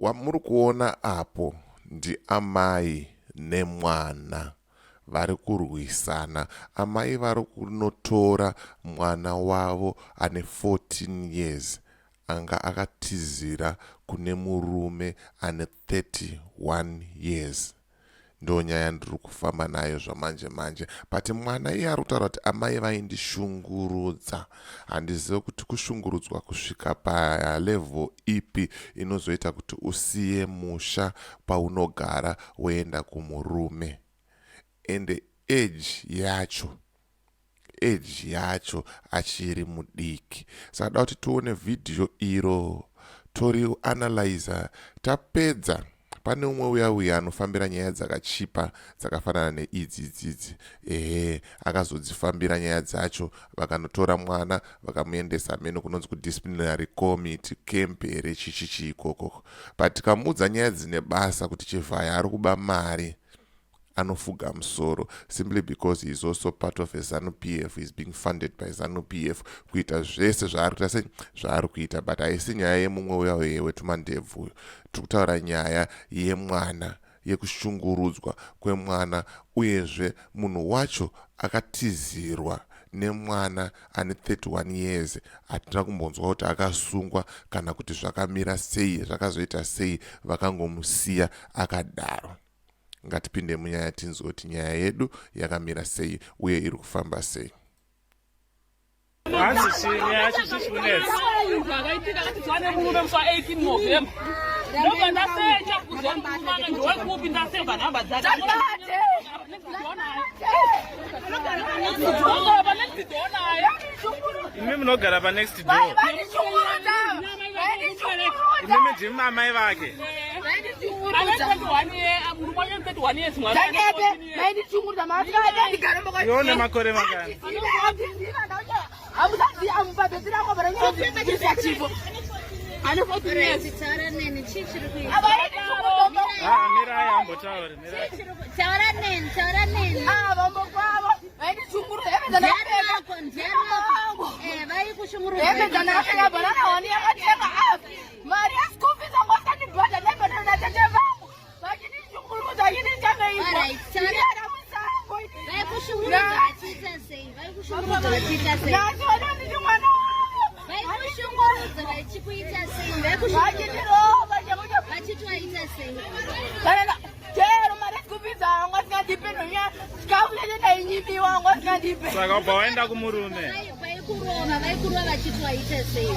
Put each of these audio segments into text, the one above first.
Wamuri kuona apo ndiamai nemwana vari kurwisana. Amai vari kunotora mwana wavo ane 14 years anga akatizira kune murume ane 31 years. Ndonyaya yandiri kufamba nayo zvamanje manje, but mwana iye ari kutaura kuti amai vaindishungurudza. Handizive kuti kushungurudzwa kusvika palevel ipi inozoita kuti usiye musha paunogara woenda kumurume. Ende age yacho, age yacho achiri mudiki. Saka da kuti tione vhidhiyo iro torianalyza. Tapedza, pane umwe uya uya anofambira nyaya dzakachipa dzakafanana neidzi idzidzi. Ehe, akazodzifambira nyaya dzacho, vakanotora mwana vakamuendesa mheno kunonzi kudisciplinary committee camp here, chichichi ikoko. But tikamuudza nyaya dzine basa kuti Chivhaya ari kuba mari, anofuga musoro simply because he is also part of a ZANU PF, is being funded by ZANU PF kuita zvese zvaari kuita, sei zvaari kuita. But haisi nyaya yemumwe uya uye wetumandebvu uyu. Tiri kutaura nyaya yemwana, yekushungurudzwa kwemwana, uyezve munhu wacho akatizirwa nemwana ane 31 years. Hatina kumbonzwa kuti akasungwa kana kuti zvakamira sei, zvakazoita sei, vakangomusiya akadaro. Ngatipinde munyaya tinzwe kuti nyaya yedu yakamira sei uye iri kufamba sei. Hanzi chii nyaya yacho, chii chikunetsa? Zvakaitika akatidzwa nemurume musi wa18 November. Ndobva ndasecha kuziva kuti murume anga ndewekupi. Ndasevha nhamba dzake. Ndogara panext door naye. Imi munogara panext door? Imimi ndimi amai vake? Ane 21 year, murume wacho 31 years, mwana ane 14 years. Iwe une makore mangani? Ane 14 years. Taura neni, chii chiri kuitika? Ah, mirai ambotauri, mirai. Taura neni, taura neni. Ndiani wako? Ndiani wako? Vaikushungurudza? Hembe dzandakapfeka, bhanana wani yakatenga mari yeschool fees angu asandibhadha, ndaibhadhara natete vangu vachindishungurudza, vachindichangaibwa. Alright, Musango. Vaikushungurudza vachiita sei? Vaikushungurudza vachiita sei? Nhasi vanonditi mwana wavo. Vaikushungurudza vachikuita sei? Vaikushungurudza Vachindirova chekuti vachiti waita sei? Kana chero mari yeschool fees angu asingandipe, nonya chikafu chacho ndainyipiwa, angu asingandipe. Saka ubva waenda kumurume? Vaikurova, vaikurova vachiti waita sei?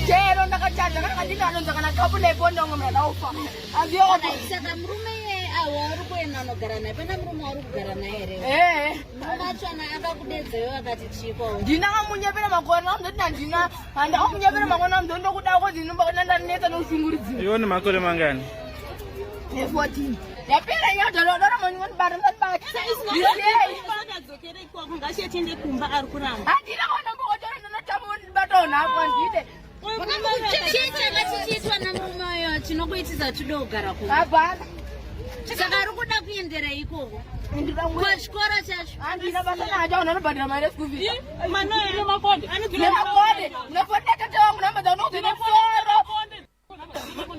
Chero ndakachaja kana kandinanonza kana kapu neponongo mnadaufa. Alright, saka murume iyeye awa uri kuenda unogara naye, pana murume wauri kugara naye here? Ee. Murume achona akakudedzeyo akati chiko? Ndinakamunyepera makore namuzoti handina, handakamunyepera makore namuzoti ndokuda kozi ndandanetsa nokushungurudzira. Iwe une makore mangani? Ne14 yapera nyadodora manyonibata musandibata. Akadzokera ikoko, ngachiyetiende kumba, ari kuramba. Handina kuona mbokotora, ndinotambobatawo nhapo, handide. Chii changa chichiitwa namurume uyo chinokuitisa uchida kugara kumba? Hapana. Saka ari kuda kuendera ikoko kuchikoro chacho? Handina basa nacho, unanobhadhara mari yeschool fees. Nemakonde. Nemakonde munofonera tete wangu, namba dzaunokudzine musoro.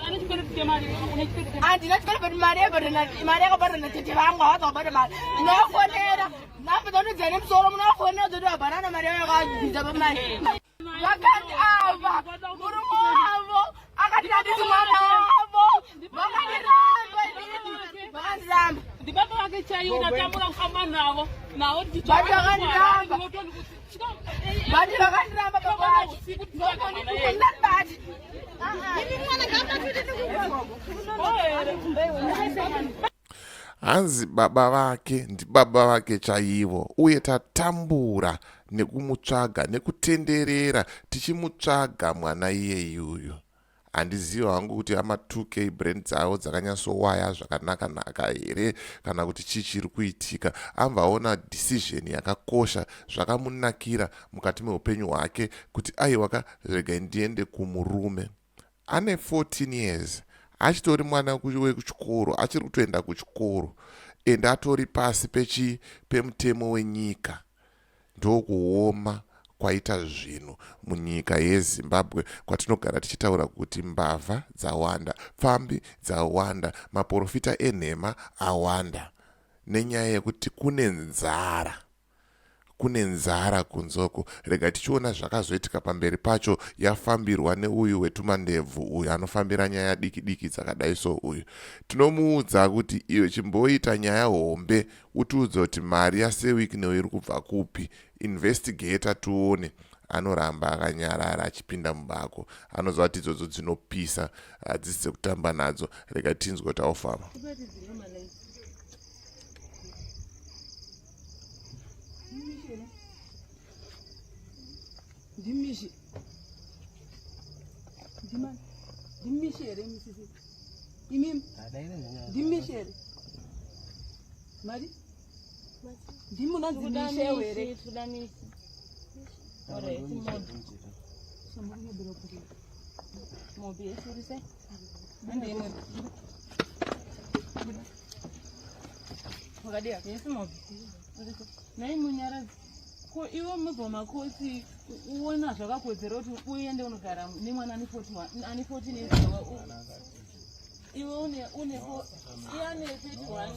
Ane chikwereti chemari, une chikwereti. Handina chikwereti, mari yebhadhara, mari yakabhadhara natete vangu, havazi kubhadhara mari. Munofonera namba dzaunodzia nemusoro, munofonera dzoti vabhanana mari yavo yakabvisa pamari. Vakati ava murume wavo akati handisi mwana wavo, vakandiramba inini, vakandiramba. Ndibaba vake chaivo, ndatambura kufamba navo navo. Bati vakandiramba. Bati vakandiramba baba vacho. Ndandibati. Hanzi baba vake ndibaba vake chaivo, uye tatambura nekumutsvaga nekutenderera tichimutsvaga mwana iyeyuyu. Handizivi hangu kuti ama2K brand dzavo dzakanyatsowaya zvakanaka-naka here kana kuti chii chiri kuitika. Amvaona decision yakakosha zvakamunakira mukati meupenyu hwake kuti aiwaka, regai ndiende kumurume ane 14 years, achitori mwana wekuchikoro, achiri kutoenda kuchikoro, ende atori pasi pechi pemutemo wenyika. Ndokuoma. kwaita zvinhu munyika yeZimbabwe kwatinogara tichitaura kuti mbavha dzawanda, pfambi dzawanda, maporofita enhema awanda nenyaya yekuti kune nzara. Kune nzara kunze uko. Rega tichiona zvakazoitika pamberi pacho yafambirwa neuyu wetumandebvu uyu anofambira nyaya diki diki dzakadai so uyu. Tinomuudza kuti iwe chimboita nyaya hombe utiudze kuti mari yaSewicknell iri kubva kupi. Investigator tione. Anoramba akanyarara achipinda mubako. Anoziva kuti idzodzo dzinopisa hadzisi dzekutamba nadzo. Rega tinzwe kuti aufamba. Ndimishi. Ndimani. Ndimishi here misisi. Imimi. Ndimishi here. Mari? Ndimi munonzi mishe here? Mobi, ese Nhai Munyaradzi, ko iwe mubva makosi uona zvakakodzera kuti uende unogara nemwana ane 41 ane 14 years iwe une une iye ane 31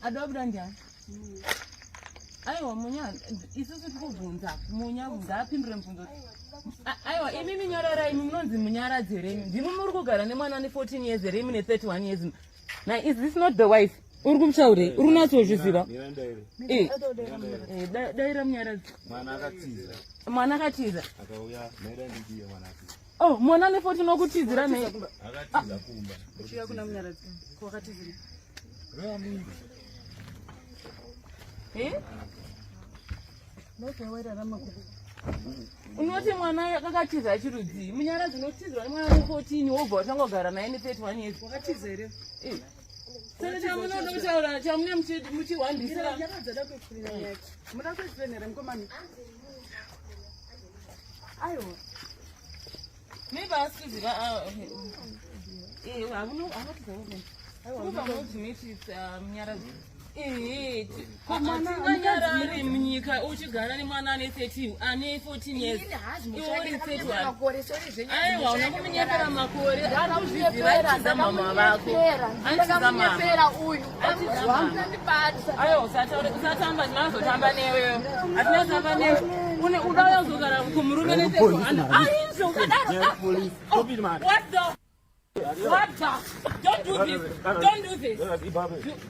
Adabuda ndiani? Aiwa Munya, isusu tikubvunza. Munya ngaapindure mubvunzo. Aiwa imi minyararai imi munonzi Munyaradzi here imi? Ndimi muri kugara nemwana ane 14 years here imi ne 31 years? Now is this not the wife? Uri kumutaurei? Uri kunatsozviziva? Eh. Eh, daira Munyaradzi. Mwana akatiza. Mwana akatiza. Akauya, maida ndidiye mwana akatiza. Oh, mwana ane 14 okutizira nei? Akatiza kumba. Uchiuya kuna Munyaradzi. Kwakatizira. Eh? Unoti mwana akatiza chirudzii? Munyaradzi unotizirwa nemwana ane 14 wobva watanga kugara naye ne 31 years. Wakatiza here? Eh. Saka chamunoda kutaura chamune muchihwandisira. Munyaradzi ada kuexplaina nyaya yake. Muda kuexplaina here mukomana? Aiwa. Maybe asi kuziva ah, okay. Eh, hakuno hakuno kuva mudzimitisa Munyaradzi. Eh, hatinganyarari munyika uchigara nemwana ane 13 ane 14 years. Iwe uri 31. Aiwa, unokuminyepera makore. Arikuzviziva achiza mama vako. Achiza mama. Ndakamunyepera uyu. Achiza mama. Ndandibata. Aiwa, usataure usatamba tinazotamba newe. Hatina kutamba newe. Une uda kuzogara kumurume ne 31. Aizvo ukadaro. Ah, oh, What the What the Don't do this. Don't do this.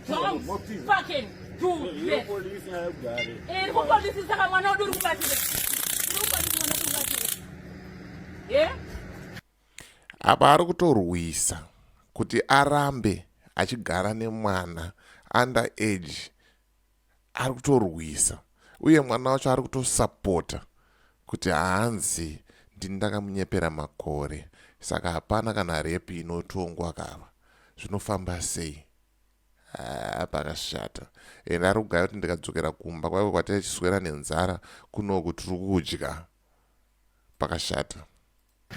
Don't fucking do this. Eh, kupolisi saka mwana wedu uri kubatira. Uri kupolisi mwana wedu uri kubatira. Yeah? Apa ari kutorwisa kuti arambe achigara nemwana under age ari kutorwisa uye mwana wacho ari kutosapota kuti hanzi ndini ndakamunyepera makore saka hapana kana repi inotongwa kava zvinofamba sei haa pakashata and ari kugaya kuti ndikadzokera kumba kwaive kwataichiswera nenzara kunoku tiri kudya pakashata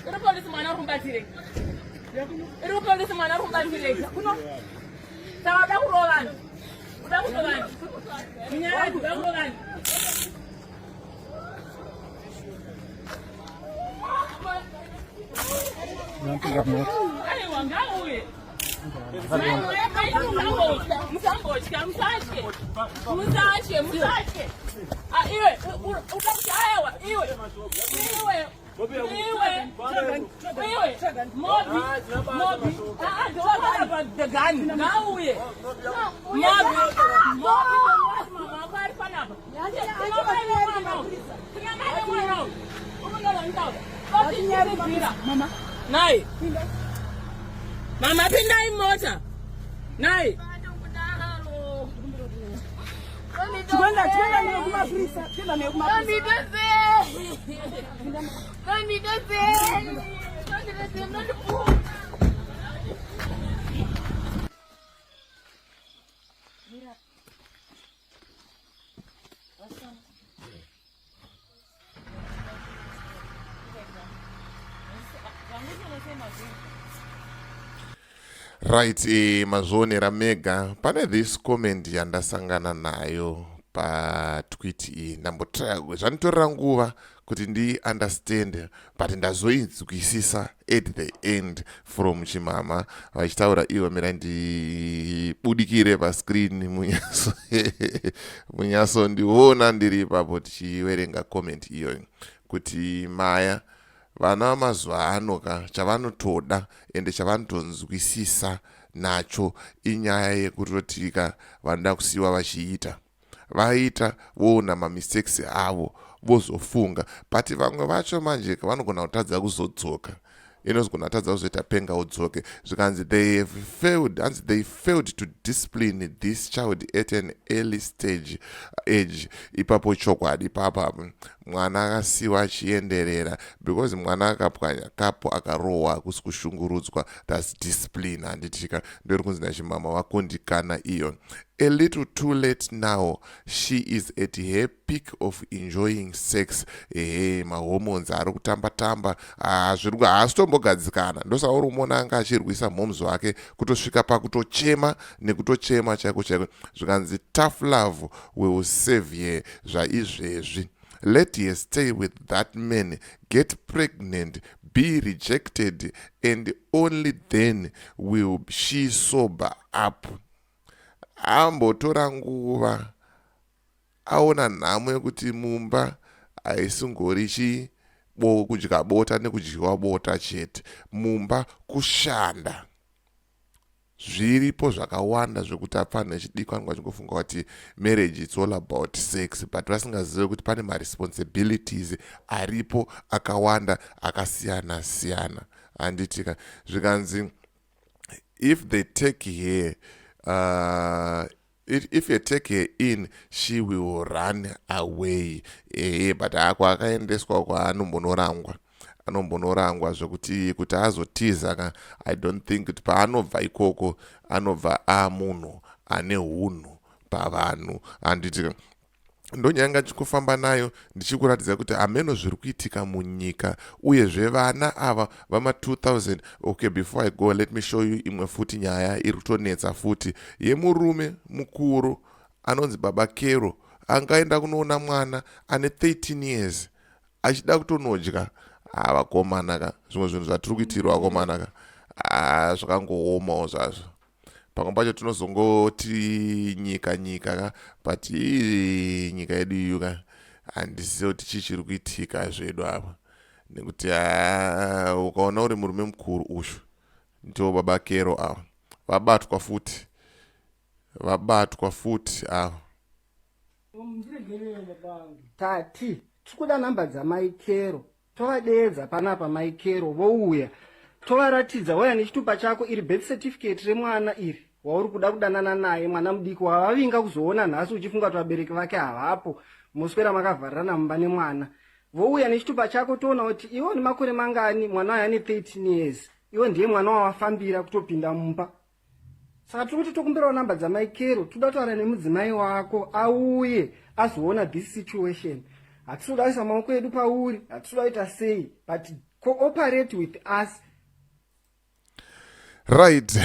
Iri polisi mwana uri kumubatirei? Iri polisi mwana uri kumubatirei? Kuno. Saka uda kurova vanhu. Uda kurova vanhu. Munyaradzi uda kurova vanhu. Aiwa ngauye. Musambotya, musatye. Musatye, musatye. Ah, iwe, uda kuti aiwa, iwe. Iwe. Nai. Mama pindai mota. Nai. Chikwenda, chikwenda newe kumapurisa, chikwenda newe kumapurisa. Right, eh, mazvionera mega pane this comment yandasangana nayo. Patweet iyi ndambotraya, zvanditorera nguva kuti ndiunderstand, but ndazoinzwisisa at the end from chimama vachitaura ivo. Mira ndibudikire pascreen munyatsondiona ndiri ipapo tichiverenga comment iyoyo, kuti maya vana vamazuva ano ka, chavanotoda ende chavanotonzwisisa nacho inyaya yekutotika vanoda kusiyiwa vachiita, vaita voona mamistakes avo, vozofunga. But vamwe vacho manje vanogona kutadza kuzodzoka, inozogona kutadza kuzoita penga udzoke. Zvikanzi they have failed, hanzi they failed to discipline this child at an early stage age. Ipapo chokwadi ipapa, mwana akasiyiwa achienderera, because mwana akapwanya kapo akarohwa, kusi kushungurudzwa, that's discipline, handitika? Ndori kunzi nachimama vakundikana iyo. A little too late now. She is at her peak of enjoying sex. Ehe, mahormones ari kutamba tamba, zviri haasi tombogadzikana. Ndosaka uri umuona anga achirwisa moms wake kutosvika pakutochema nekutochema chaiko chaiko. Zvikanzi tough love will save her. Zvaizvezvi let her stay with that man, get pregnant, be rejected, and only then will she sober up. Ambotora nguva aona nhamo yekuti mumba haisingori chi kudya bota nekudyiwa bota chete, mumba kushanda zviripo zvakawanda, zvekuti apfanha echidiki vanenge vachingofunga kuti marriage, it's all about sex, but vasingazive kuti pane maresponsibilities aripo akawanda akasiyana siyana, handitika? Zvikanzi if they take her if you take her in, she will run away. Ehe, but hako akaendeswa kwaanombonorangwa, anombonorangwa zvekuti kuti azotiza ka, I don't think kuti paanobva ikoko anobva amunhu ane hunhu pavanhu, handiti? Ndonyanga ndichikufamba nayo ndichikuratidza kuti hameno zviri kuitika munyika, uyezve vana ava vama2000. Okay, before I go, let me show you imwe futi nyaya iri kutonetsa futi yemurume mukuru anonzi Baba Kero, angaenda kunoona mwana ane 13 years achida kutonodya. Vakomana ka, zvimwe zvinhu zvatiri kuitirwa, vakomana ka, zvakangoomawo zvazvo. Pamwe pacho tinozongoti nyika nyika ka, but ii nyika yedu iyu ka, handisiye kuti chii chiri kuitika zvedu apa, nekuti ukaona uri murume mukuru ushu, ndo Baba Kero ava vabatwa futi, vabatwa futi ava. Tati tiri kuda nhamba dzamaikero, tovadeedza panapa. Maikero vouya, tovaratidza. Waya nechitupa chako, iri birth certificate remwana iri wauri kuda kudanana naye, mwana mudiki wavavinga kuzoona nhasi uchifunga kuti vabereki vake havapo, moswera makavharirana mumba nemwana. Vouya nechitupa chako, toona kuti iwe une makore mangani. Mwana wayo ane 13 years, iwe ndiye mwana wawafambira kutopinda mumba. Saka tiri kuti tokumbirawo namba dzamaikero, toda kutaura nemudzimai wako auye azoona this situation. Hatisi kuda kuisa maoko edu pauri, hatisi kuda kuita sei, but cooperate with us. Right.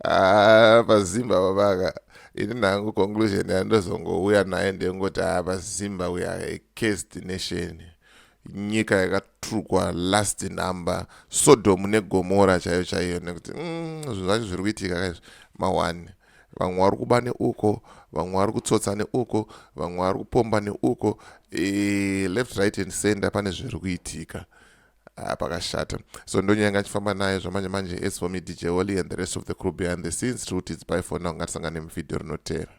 Ah, pazimba babaka, ini nangu conclusion yandozongouya naye ndengoti, ah, pazimba we are a cursed nation, nyika yakatukwa last number, Sodom neGomora chaiyo chaiyo, nekuti zvinhu zvacho zviri kuitika kaizvi ma1. Vamwe vari kuba neuko, vamwe vari kutsotsa neuko, vamwe vari kupomba neuko, left, right and center pane zviri kuitika. Ah, pakashata. So ndonyanga achifamba naye zvamanje manje. As for me, DJ Oli and the rest of the crew behind the scenes, tiri kuti it's bye for now. Ngatisangane muvhidhiyo rinotera.